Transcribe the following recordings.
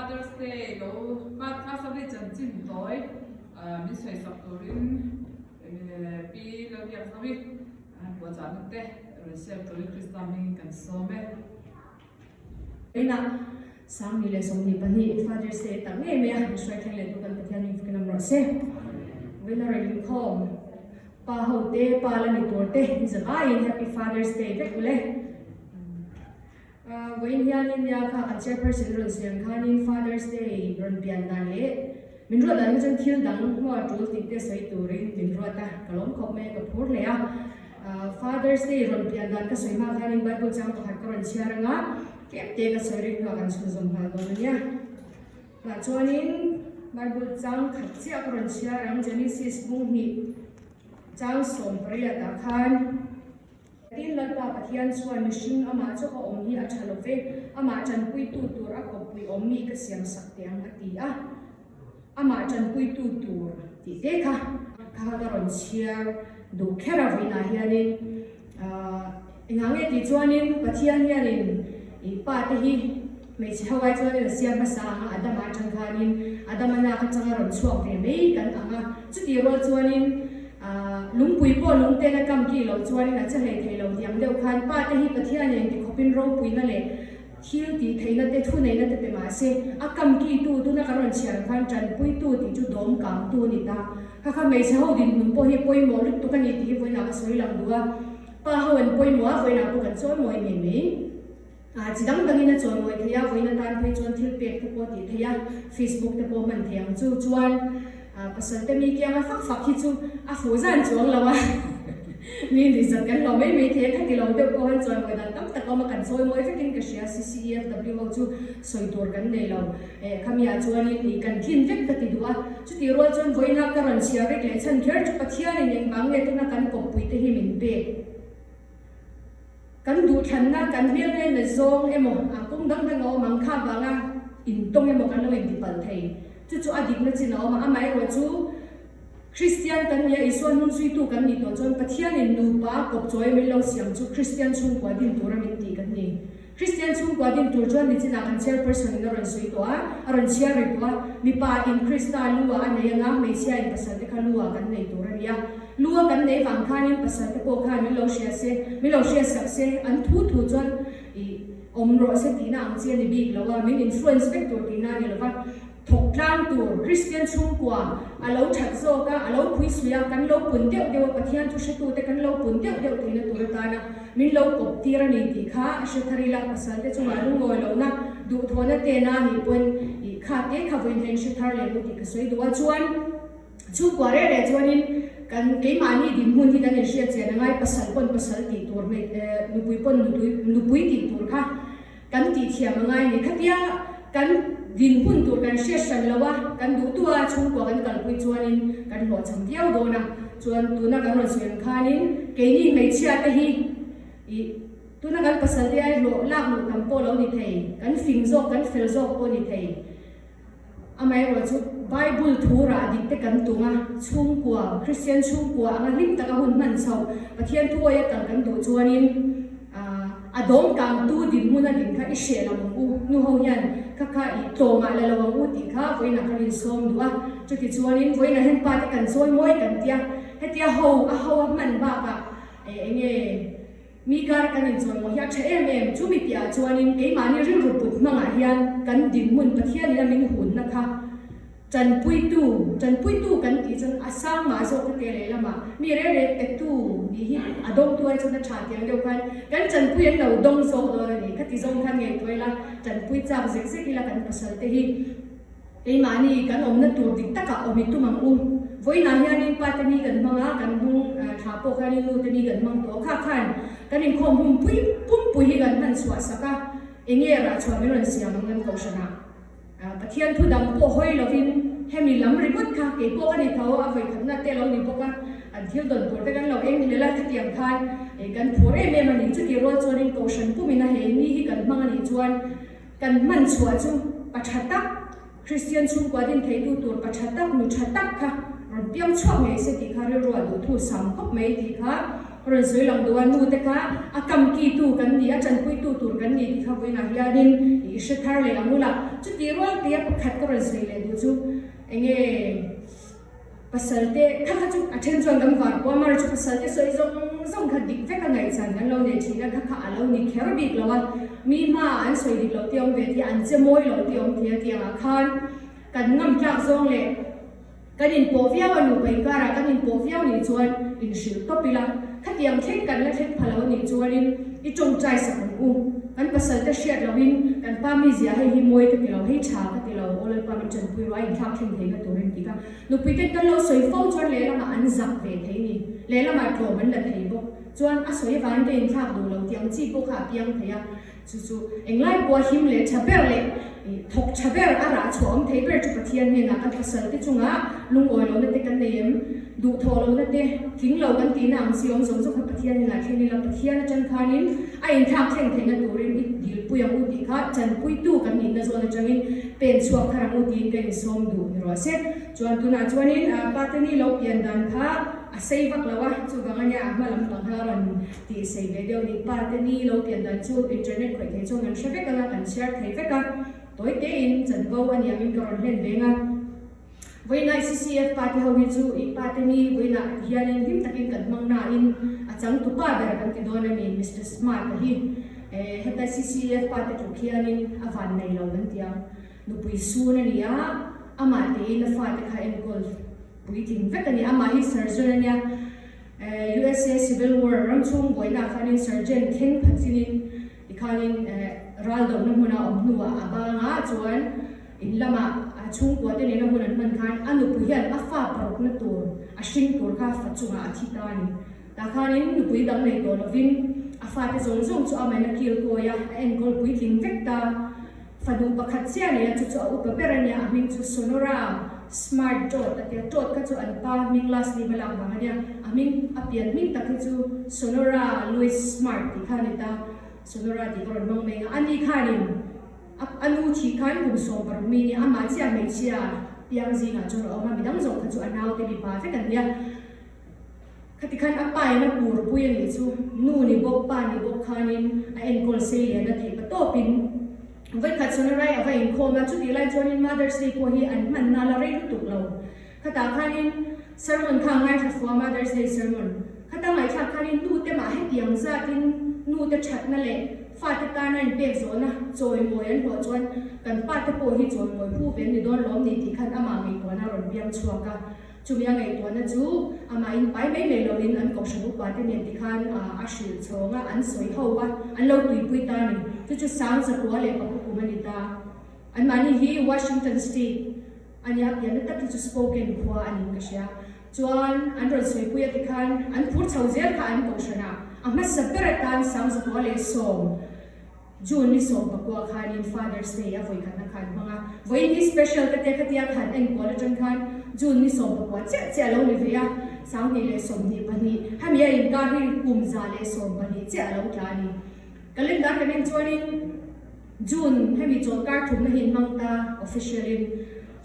Father's Day lo Father's Day chanchin tawi min sawi sak turin Pi Lalbiakzovi puahchahna te rawn share turin Krista hmingin kan sawm e. Inah 2022 Father's Day tak ngei mai a, min hruai thleng leh tu kan Pathian in fakin awm rawh se. Vawiin a rawn inkhawm pa ho te, pa la ni tur te in zavaiin Happy Father's Day vek ule. Vawiin hianin nia kha kan chairperson rawn sawi ang khanin Father's Day rawn pian dan leh min ruat dan hi chuan thil dang hmuh a tul tih te sawi turin min ruat a, ka lawm khawp mai a, ka phur hle a. Father's Day rawn pian dan ka sawi hma khanin Bible chang pakhat ka rawn chhiar ang a, tlem te ka sawi ring hnuah kan chhunzawm nghal dawn a nia. Tah chuanin Bible chang khat chiah ka rawn chhiar ang, Genesis bung hnih chang 18 ah khan. Tin, Lalpa Pathian chuan mihring amah chauha awm hi a tha lo ve, amah tanpuitu tur a kawppui awm mi ka siam sak teh ang a ti a. Amah tanpuitu tur tih te kha kha ka rawn chhiar duh kher a vawiinah hianin engah nge tih chuanin Pathian hianin i pa te hi hmeichhe ho ai chuanin a siam hmasa ang a, Adama atang khanin Adama lak atanga rawn chhuak ve mai kan ang a, chutih rual chuanin Lungpui pawh lungten a kam ki loh chuanin a che hlei thei lo tih ang deuh khan pa te hi Pathianin tikhawpin ropuina leh thil tih theihna te thuneihna te pe mah se, a kam ki tu tuna kan rawn chhiar ang khan tanpuitu tih chu dawm kang tu a ni ta. Kha kha hmeichhe ho dinhmun pawh hi pawimawh lutuk a ni tih hi vawiinah ka sawi lang duh a, pa ho an pawimawh a, vawiinah pawh kan chawimawi ngei mai. Chi dang dangin a chawimawi thei a, vawiin atan phei chuan thil pek te pawh a tih theih a, Facebook te pawh hman thei ang chu. Chuan pasal te mi kianga fak fak hi chu a fuh zan chuang lo a, mi nuihzat kan hlauh mai mai thei a, khati lo deuh pawh han chawimawi dan tam tak a awm a, kan chawimawi vekin ka hria, CCEFW ho chu sawi tur kan nei lo. Khamiah chuanin ih kan tlin vek ka ti duh a, chutih rual chuan vawiina ka rawn chhiar rek leh chhan kher chu Pathianin engvang nge tuna kan kawppui te hi min pek. Kan duhthlanna, kan hmel ngaihna zawng emaw, a kawng dang dang a awm ang kha vanga intawng emaw kan lo intipalh thei. Chu chu a dikna chin a awm a, amaherawhchu Kristian kan nia, Isua hnungzuitu kan nih tawh chuan Pathianin nupa kawpchawi min lo siam chu Kristian chhungkua din tura min tih kan ni. Kristian chhungkua din tur chuan nichinah kan chairperson in a rawn sawi tawh a, a rawn chhiar ri tawh a, mipa in Krista lu ah a nei anga, hmeichhia in pasal te kha lu ah kan nei tur a ni a. Lu a kan nei vang khanin pasal te pawh khan min lo hria se, min lo hriat sak se, an thu thu chuan ih awm rawh se tihna ang chi a ni bik lo a, min influence vek tur tihna a ni lo va. Thawk tlang tur Kristian chhungkua a lo that zawk a, a lo phui sui a, kan lo pun deuh deuh a, Pathian thu hretute kan lo pun deuh deuh theihna tur atana min lo kawp tir a ni tih kha a hre thar ila, pasal te chungah lungawi lohna duhthawhna tena a nih pawn ih kha te kha vawiin hian hre thar leh mu tih ka sawi duh a, chuan chhungkua reh reh chuanin kan keimahni dinhmun hi kan inhriat chian a ngai, pasal pawn pasal tih tur, nupui pawn nupui tih tur kha. Kan tih thiam a ngai ni. Khatia kan dinhmun tur kan hriat hran lo a, kan duh duh a, chhungkua kan kalpui chuanin kan hlawhchham viau dawn a. Chuan tuna kan rawn sawi ang khanin keini hmeichhia te hi ih tuna kan pasal te ai hlawh lak luh tam pawh lo ni thei, kan fing zawk, kan fel zawk pawh ni thei. Amaherawhchu Bible thu rah dik te kan tum a, chhungkua, Kristian chhungkua anga hlim taka hun hman chhoh, Pathian thuawia kal kan duh chuanin a dawngkangtu dinhmun a din kha i hreh lo ang u, nu ho hian kha kha i tlawmah la lo ang u tih kha vawiinah kan insawm duh a. Chuti chuanin vawiinah hian pa te kan chawi mawi kan tia, hetia ho a ho a hman bakah eng nge, Mi kar kan inchawimaw hi a tha em em, chu mi piahah chuanin keimahni rilru put hmangah hian kan dinhmun Pathianin a min hunna kha tanpuitu, tanpuitu kan tih chuan a sang mah zawk ka te lehlamah mi reng reng petu nih hi a dawngtu ai chuan a tha tiang deuh khan kan tanpui an lo dawng zawk dawn a ni. Khati zawng khan ngaihtuah ila, tanpui chak zek zek ila kan pasal te hi. Keimahni kan awmna tur dik takah awm i tum ang u. Vawiinah hianin pa te ni kan hmang a, kan hnung thla pawh khanin nu te ni kan hmang tawh a. Kha khan kan inkhawm hun pui pumpui hi kan hman chhuah sak a, enge rah chhuah min rawn siam ang kan kohhranah. Pathian thu dang pawh hawi lovin hemi lam ringawt kha kei pawh ka ni tho a, vawikhatna te lo ni bawk a, an thil dawn tur te kan lo eng hlel a, khatiang khan kan phur em em a ni. Chutih rual chuanin kohhran pumina he ni hi kan hmang a nih chuan, Kan hman chhuah chu pa tha tak, Kristian chhungkua din theitu tur pa tha tak, nu tha tak kha rawn piang chhuak ngei se tih kha rilru a duhthu sam khawp mai tih kha Ka rawn sawi lang duh a, nu te kha a kamki tu kan ni, a tanpui tu tur kan ni tih kha vawiinah hianin i hre thar leh ang ula. Chutih rual tia pakhat ka rawn sawi leh duh chu enge pasal te kha kha chu a then chuan kan var pawh a, mar chu pasal te sawi zawng zawng kha dik vek a ngaihchan kan lo nei thin a, kha kha a lo ni kher bik lo a, mi hmaah an sawi dik loh te awm ve thei a, an che mawi loh te awm thei a tiangah khan kan ngam tlak zawng leh Kan inpawh viau a nupa inkarah kan inpawh viau nih chuan inhrilh tawp ila, khatiang thleng kan la thleng pha lo anih chuanin i tawngtai sak ang u. Kan pasal te hriat lohin kan pa mizia hei hi mawi ka ti lo, hei tha ka ti lo, aw Lalpa min tanpui ruah a inthlak thleng theihna turin ti kha nupui ten kan lo sawi fo chuan lehlamah an zak ve thei ni, lehlamah tlawm an la thei bawk chuan a sawi avangin ka inthlak duh lo tih ang chi pawh kha a piang thei a. Chu chu englai pawha him leh tha ber leh thawk tha ber a rah chhuah awm thei ber chu Pathian hnenah kan pasal te chunga lungawi lohna te kan nei em? Duhthawh lohna te, tling lo kan tihna ang chi awm zawng zawng kha Pathian hnenah thlen ila Pathian atang khanin a inthlak thleng theihna turin i dilpui ang u tih kha tanpuitu kan nihna zawn atangin pen chhuak thar ang u tiin ka insawm duh ni rawh se. Chuan tunah chuanin Pateni lo pian dan kha a sei vak lo a, chuvang ania a hma lam pang kha a rawn Tih sei ve deuh ni pa te ni lo pian dan chu internet khawih thei chuan kan hre vek anga kan chhiar thei vek a, tawi tein chanvo a niangin ka rawn hlen veng a. Vawiinah CCF pa te ho hi chu i pa te ni vawiinah ti hianin hlim takin kan hmang nain a changtu pa ber kan ti dawn a ni Mister Smart a hi heta CCF pa te tluk hianin a van nei lo kan ti ang. Nupui sun a ni a, amah tein a fate kha enkawl puitling vek a ni. Amah hi surgeon a nia. USA Civil War ram chhung buainaah khanin Sergeant thleng phatzinin tikhanin ral dohna hmuna awm hnuah a bangah chuan in lamah chhungkua te nena hun an hman khan a nupui hian a fa parukna tur a hring tur kha fa chungah a thi ta a ni. Tah khanin nupui dang nei tawh lovin a fate zawng zawng chu amahin a kil kawi a, a enkawl puitling vek ta. Fanu pakhat chiah nei a, chu chu a upa ber a nia, a hming chu Sonora Smart Todd a tia, Todd kha chu an pa hming last name a lak vang a nia, a hming a pian hming tak hi chu Sonora Louis Smart tih kha a ni ta, Sonora tih ka rawn hmang mai ang a, ani khanin a a nu thih khan kum 16 mi nia, amah chiah hmeichhia piang zingah chuan a awm a, midang zawng kha chu a naute mipa vek an nia. Khati khan a pa in a purpui a nih chu, nu ni bawk pa ni bawk khanin a enkawl sei lian a theih pa tawpin vawikhat sawn a rai a va inkhawm a, chutih lai chuanin Mother's Day pawh hi an hman nal a rei lutuk lo. Khatah khanin sermon kha a ngaithla fua Mother's Day sermon. Khata ngaihthlak khanin nu te mah hetiang zatin nu te thatna leh fate tana inpek zawhna chawimawi an hlawh chuan kan pa te pawh hi chawimawi phu ve an ni dawn lawm ni tih khan amah ngaihtuahna a rawn piang chhuak a. Chumi a ngaihtuahna chu amah in pai mai mai loin an kohhran upa te nen tikhan a hrilh chhawng a, an sawi ho a, an lo tuipui ta a ni. Chu chu sang zakua leh pakua kum a ni ta. Anmahni hi Washington State a nia, pianna tak hi chu Spokane khua a niin ka hria. Chuan an rawn sawipui a tikhan an phur chho zel kha an kohhranah a hmasa ber atan sang zakua leh sawm June ni 14 khanin Father's Day a vawikhatna kha an hmang a, vawiin hi special ka tia khatia khan enkual atang khan June ni 14 chiah chiah a lo ni ve a, 2022, hemi a inkar hi kum 112 chiah a lo tla a ni. Calendar kan en chuanin June hemi chawlhkar thumna hi an hmang ta official in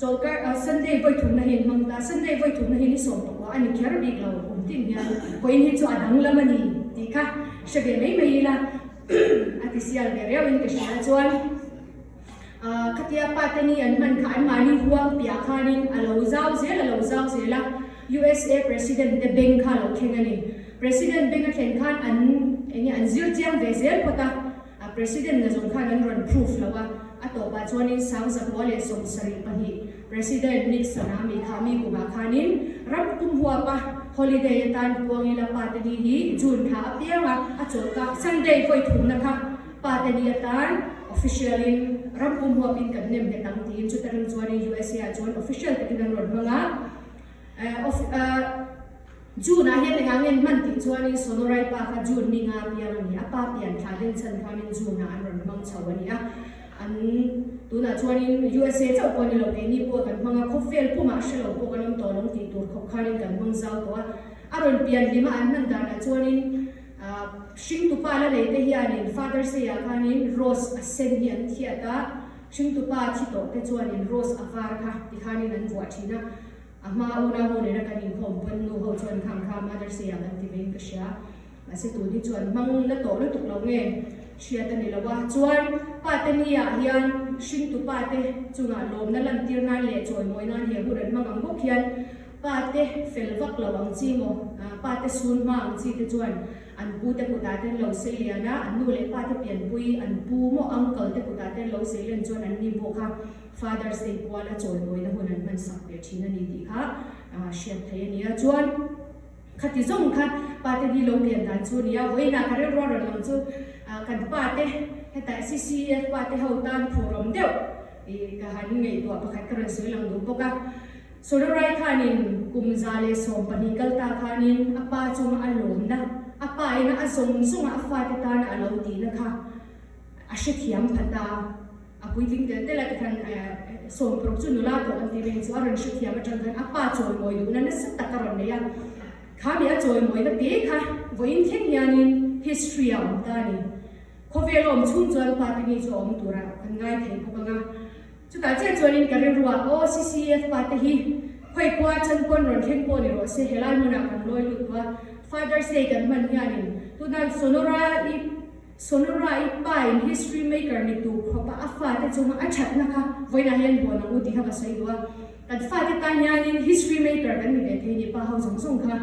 chawlhkar Sunday vawi thumna hi an hmang ta, Sunday vawi thumna hi ni 14 a ni kher bik lo kum tin hian vawiin hi chu a danglam a ni tih kha hre ve mai mai ila. A ti sial ve riau in ka hria chuan khatia pa te ni an hman kha an mahni huang piah khanin a lo zau zel a lo zau zel a, USA President te bank kha a lo thleng a ni. President bank a thlen khan an enge an zir chiang ve zel phawt a, a President na zawng khan an rawn proof lo a, a tawpah chuanin 1972 President Nixon a mi kha mi kumah khanin ram pum huapa holiday atan puang ila pa te ni hi June thla a piang a, a chawlhka Sunday vawi thumna kha pa te ni atan official in ram pum huapin kan nem nghet ang tiin chuta ring chuanin USA ah chuan official takin an rawn hmang a. June ah hian engah nge hman tih chuanin Sonorai pa kha June ni nga piang a ni a, pa pian thla den chhan khanin June ah an rawn hmang chho a ni a. An tunah chuanin USA chauh pawh a ni lo, keini pawh kan hmang a, khawvel pumah hre lo pawh kan awm tawh lo tih tur khawp khanin kan hmang zau tawh a. A rawn pian hlim a an hman danah chuanin hringtupa la nei te hianin Father's Day ah khanin rose a sen hi an thiat a, hringtupa thi tawh te chuanin rose a var kha tikhanin an vuah thin a. A hma unau ho nena kan inkhawm pawn nu ho chuan khang kha Mother's Day ah kan ti vein ka hria. Mahse tun hi chuan hmang la tawh lutuk lo nge hriat a ni lo a. Chuan pate ni ah hian hringtu pate chungah lawmna lantir nan leh chawimawi nan he hun an hmang ang bawk hian pate fel vak lo ang chi maw, pate sun hma ang chi te chuan an pu te kutah te an lo sei lian a, an nu leh pate pianpui an pu maw uncle te kutah te an lo sei len chuan an ni pawh kha Father's Day kuala chawimawina hun an hmansak ve thin a ni tih kha hriat theih a ni a. Chuan khati zawng kha pate hi lo pian dan chu a ni a, vawiinah ka rilru a rawn lang chu kan pate hetah CCF pate ho tan phurawm deuh ka han ngaihtuah pakhat ka rawn sawi lang duh bawk a. Solorai khanin kum 112 kal ta khanin a pa chunga a lawmna, a pa ina a zawng zawnga a fate tana a lo tihna kha a hrethiam phat a. A puitling tel tel a tikhan 16 chu nula tawh an ti reng chu a rawn hrethiam atang khan a pa chawimawi duhna nasa tak a rawn nei a. Kha mi a chawimawina te kha vawiin thleng hianin history a awm ta a ni. Khawvel a awm chhung chuan pa te ngei chu a awm turah kan ngai thei bawk ang a. Chutah chiah chuanin ka rilru ah aw CCF pa te hi khawi khua chan pawn rawn thleng pawh ni rawh se helai hmunah kan lawi lut tawh a. Father's Day kan hman hianin tuna Sonora i Sonora i pa in history maker ni tur khawpa a fate chunga a thatna kha vawiinah hian buan ang u tih kha ka sawi duh a. Kan fate tan hianin history maker kan ni ve thei ni pa ho zawng zawng kha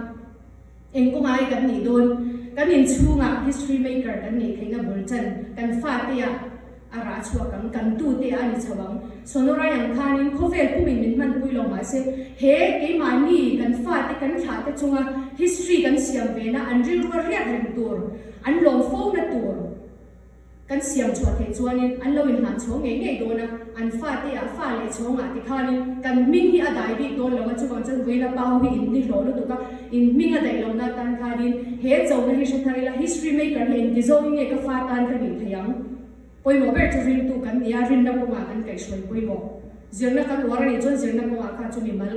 eng kawnga ai kan nih dawn kan inchhungah history maker kan nih theihna bul chan kan fate ah A rah chhuak ang, kan tute a ni chho ang. Sonorai ang khanin khawvel pumin min hmanpui lo mahse, he keimahni kan fate kan thlahte chunga history kan siam vena an rilru a riat reng tur, an lawm fo na tur kan siam chhuah theih chuanin an lo inhlan chhawng ngei ngei dawn a, an fate ah fa leh chhawngah ti khanin kan hming hi a dai bik dawn lo a, chuvang chuan vawiina pa ho hi in ni hlawh lutuk a, in hming a daih lohna atan khanin he chona hi hre thar ila history maker hi engti zawngin nge ka fa tan ka nih theih ang? Pawimawh ber chu rintu kan ni a, rinna kawngah kan kaihhruai pawimawh. Zirna kan uar a nih chuan zirna kawngah kha chu mimal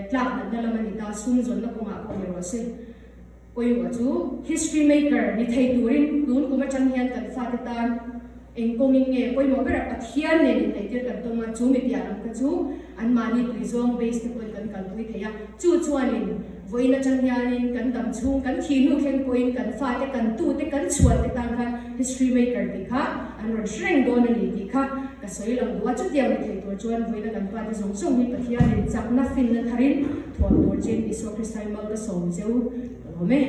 tlak natna lam a ni ta, sum zawnna kawngah pawh ni rawh se. Pawimawh chu history maker ni thei turin tun kum atang hian kan fate tan eng kawngin nge pawimawh berah Pathian nen inhnaihtir kan tum a, chu mi piah lam kha chu anmahni tuizawng base te pawhin kan kalpui thei a. Chu chuanin vawiin atang hianin kan dam chhung, kan thih hnu thleng pawhin kan fate, kan tute, kan chhuante tan khan history maker tih kha an rawn hre reng dawn a ni tih kha ka sawi lang duh a. Chutiang ni thei tur chuan vawiina kan fate zawng zawng hi Pathianin chakna finna tharin thuam tur chin Isua Kristai mal ka sawm cheu ka lawm e.